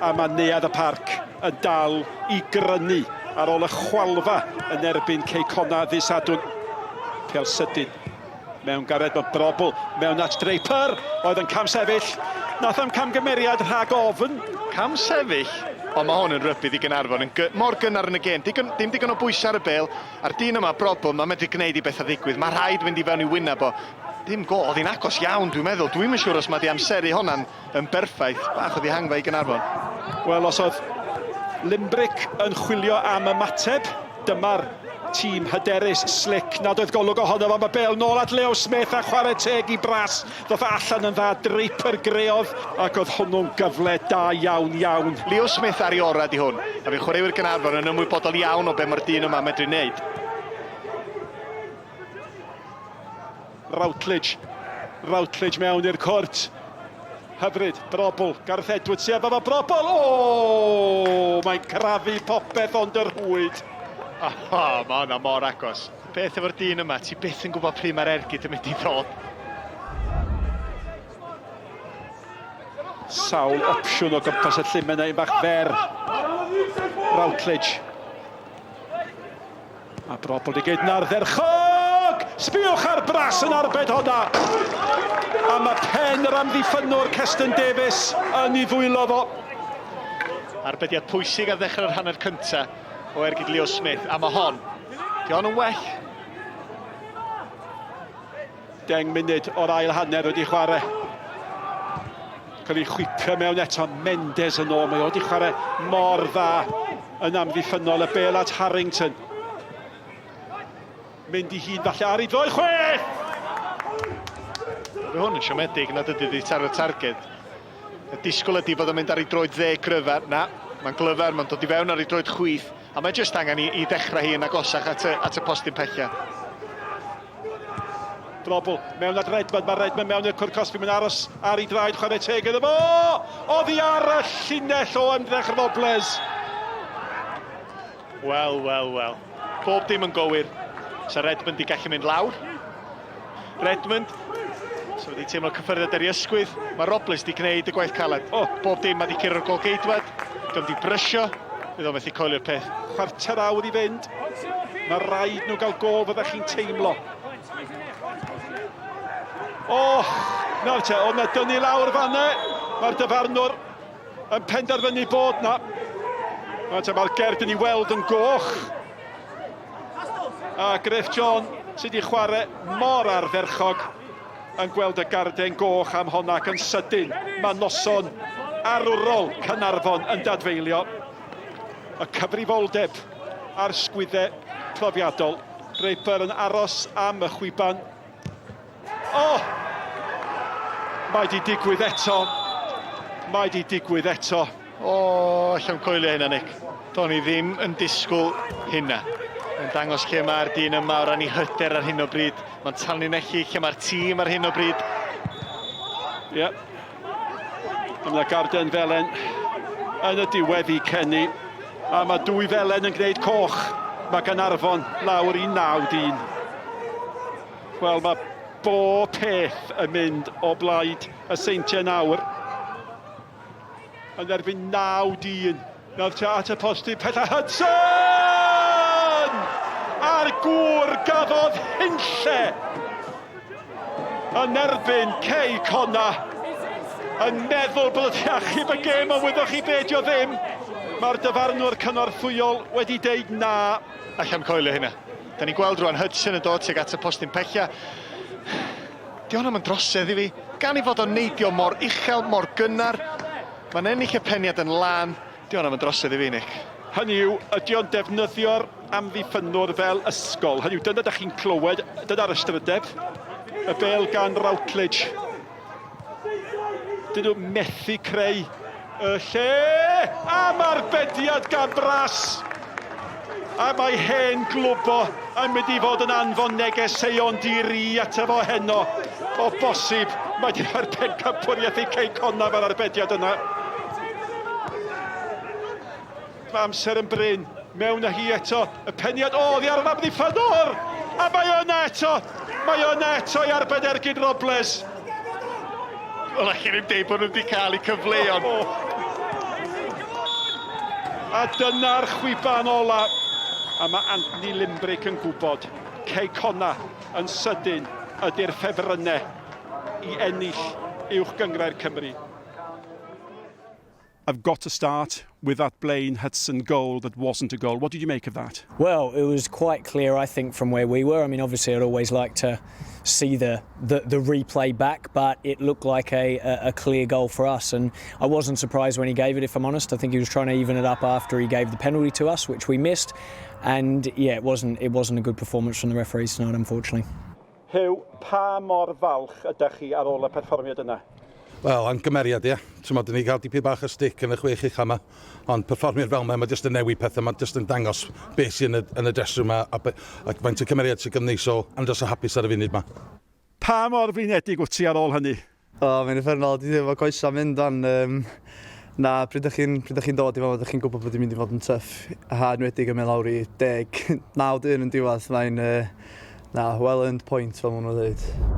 A mae Neuadd y Parc yn dal i grynu ar ôl y chwalfa yn erbyn Cei Connah ddydd Sadwrn. Pêl sydyn mewn gan Redmond. Brobbel mewn at Draper oedd yn camsefyll. Nath am camgymeriad rhag ofn. Camsefyll? Ond mae hwn yn rybudd i Gaernarfon yn gy mor gynnar yn y gêm. Digon, dim digon o bwysau ar y bêl. A'r dyn yma, Brobbel, mae'n medru gwneud i bethau ddigwydd. Mae rhaid mynd i fewn i wyneb o. Dim gôl, oedd hi'n agos iawn dwi'n meddwl. Dwi'm yn siŵr os mae 'di amseru honna'n yn berffaith. Bach o ddihangfa i Gaernarfon. Wel, os oedd Limbrick yn chwilio am ymateb, dyma'r tîm hyderus, slick, nad oedd golwg ohono fo. Mae bêl nôl at Leo Smith a chwarae teg i Brass. Ddoth e allan yn dda, Draper greodd, ac oedd hwnnw'n gyfle da iawn, iawn. Leo Smith ar ei orau 'di hwn, a fydd chwaraewyr Gaernarfon yn ymwybodol iawn o be mae'r dyn yma'n medru wneud. Routledge. Routledge mewn i'r cwrt. Hyfryd, Brobbel, Gareth Edwards sy efo fo, Brobbel! O! Mae'n crafu popeth ond yr rhwyd. O, mae hwnna mor agos. Y peth efo'r dyn yma, ti byth yn gwybod pryd mae'r ergyd yn mynd i ddod. Sawl opsiwn o gwmpas y llun, mae'n un bach fer. Routledge. A Brobbel di gyd yn ardderchog! Sbiwch ar Brass yn arbed honna! A mae pen yr amddiffynnwr Keston Davies yn ei ddwylo fo. Arbediad pwysig ar ddechrau'r hanner cynta o ergyd Leo Smith, a mae hon, di hon yn well. 10 munud o'r ail hanner wedi chwarae. Cael ei chwipio mewn eto, Mendes yn ôl, mae o wedi chwarae mor dda yn amddiffynnol, y bêl at Harrington. Mynd i hun falle ar ei droed chwith! Mae hwn yn siomedig nad ydy wedi taro targed. Y disgwyl ydy bod o'n mynd ar ei droed dde gryfa. Na, mae'n glyfar, mae'n dod i fewn ar ei droed chwith, a mae jyst angen i, i ddechrau hi yn agosach at y, at y postyn pella. Brobbel mewn at Redmond, mae Redmond mewn i'r cwrt cosbi, mae'n aros ar ei draed, chwarae teg iddo fo! Oddi ar y llinell o ymdrech Robles. Wel, wel, wel. Bob dim yn gywir. Sa Redmond di gallu mynd lawr. Redmond, so wedi teimlo cyffyrddiad ar ei ysgwydd. Mae Robles di gwneud y gwaith caled. O, oh, bob dim mae di curo'r golgeidwad. Diolch di brysio. Bydd o'n methu coelio'r peth. Chwarter awr i fynd. Mae rhaid nhw gael gol fyddech chi'n teimlo. O, oh, nawr te, oedd na dynnu lawr fanne. Mae'r dyfarnwr yn penderfynu bod na. Nawr te, mae'r gerdyn i weld yn goch. A Griff John sydd wedi chwarae mor ardderchog yn gweld y garden goch am honna ac yn sydyn mae noson arwrol Caernarfon yn dadfeilio. Y cyfrifoldeb a'r sgwyddau profiadol. Draper yn aros am y chwiban. O! Oh! Mae di digwydd eto. Mae di digwydd eto. O, alla'm coelio hynna, Nick. Do'n i ddim yn disgwyl hynna. Yn dangos lle mae'r dyn yma o ran ei hyder ar hyn o bryd. Mae'n tanlinellu lle mae'r tîm ar hyn o bryd. Ie. Yep. A mae garden felen yn y diwedd i Kenny. A mae dwy felen yn gwneud coch. Mae Gaernarfon lawr i 9 dyn. Wel, mae bob peth yn mynd o blaid y Seintiau nawr. Yn erbyn 9 dyn. Nawr tua at y postyn pella Hudson! A'r gŵr gafodd hunlle yn erbyn Cei Connah yn meddwl bod wedi achub y gêm, ond wyddoch chi be, dio ddim. Mae'r dyfarnwr cynorthwyol wedi deud na. Alla'm coelio hynna. Da ni'n gweld rwan Hudson yn dod tuag at y postyn pella. Di hwnna'm yn drosedd i fi. Gan ei fod o'n neidio mor uchel, mor gynnar. Mae'n ennill y peniad yn lân. Di hwnna'm yn drosedd i fi, Nick. Hynny yw, ydy o'n defnyddio'r amddiffynnwr fel ysgol? Hynny yw, dyna da chi'n clywed, dyna'r ystrydeb. Y bêl gan Routledge. Dyn nhw methu creu y lle! Am arbediad gan Brass! A mae hen glwbo yn mynd i fod yn anfon negeseuon di-ri ato fo heno. O bosib, mae wedi rhoi'r pencampwriaeth i Cei Connah efo'r arbediad yna. Mae amser yn brin. Mewn â hi eto. Y peniad, o, oddi ar yr amddiffynnwr! A mae o yna eto! Mae o yna eto i arbed ergyd Robles. Wel, allan ni'm deud bod nhw wedi cael eu cyfleon. A dyna'r chwiban ola. A mae Anthony Limbrick yn gwybod, Cei Connah yn sydyn ydy'r ffefrynnau i ennill Uwch Gynghrair Cymru. I've got to start with that Blaine Hudson goal that wasn't a goal. What did you make of that? Well, it was quite clear, I think, from where we were. I mean, obviously, I'd always like to see the replay back, but it looked like a clear goal for us. And I wasn't surprised when he gave it, if I'm honest. I think he was trying to even it up after he gave the penalty to us, which we missed. And yeah, it wasn't a good performance from the referees tonight, unfortunately. Huw, pa mor falch ydych chi ar ôl y perfformiad yna? Wel, am gymeriad, ie. Ti'n dyn ni gael dipyn bach o stick yn y chwech ucha yma. Ond perfformiad fel yma, mae jyst yn newid pethau, mae jyst yn dangos beth sy'n yn y dressing room a faint o cymeriad sy'n gynnu, so andros o hapus ar y funud yma. Pa mor flinedig wyt ti ar ôl hynny? O, mae'n uffernol, di ddim efo coesa mynd dan. Na, pryd ydych chi'n dod i fod, ydych chi'n gwybod bod i'n mynd i fod yn tough. A enwedig yn mynd lawr i 10, 9 dyn yn diwedd, mae'n, na, well earned point fel maen nhw'n dweud.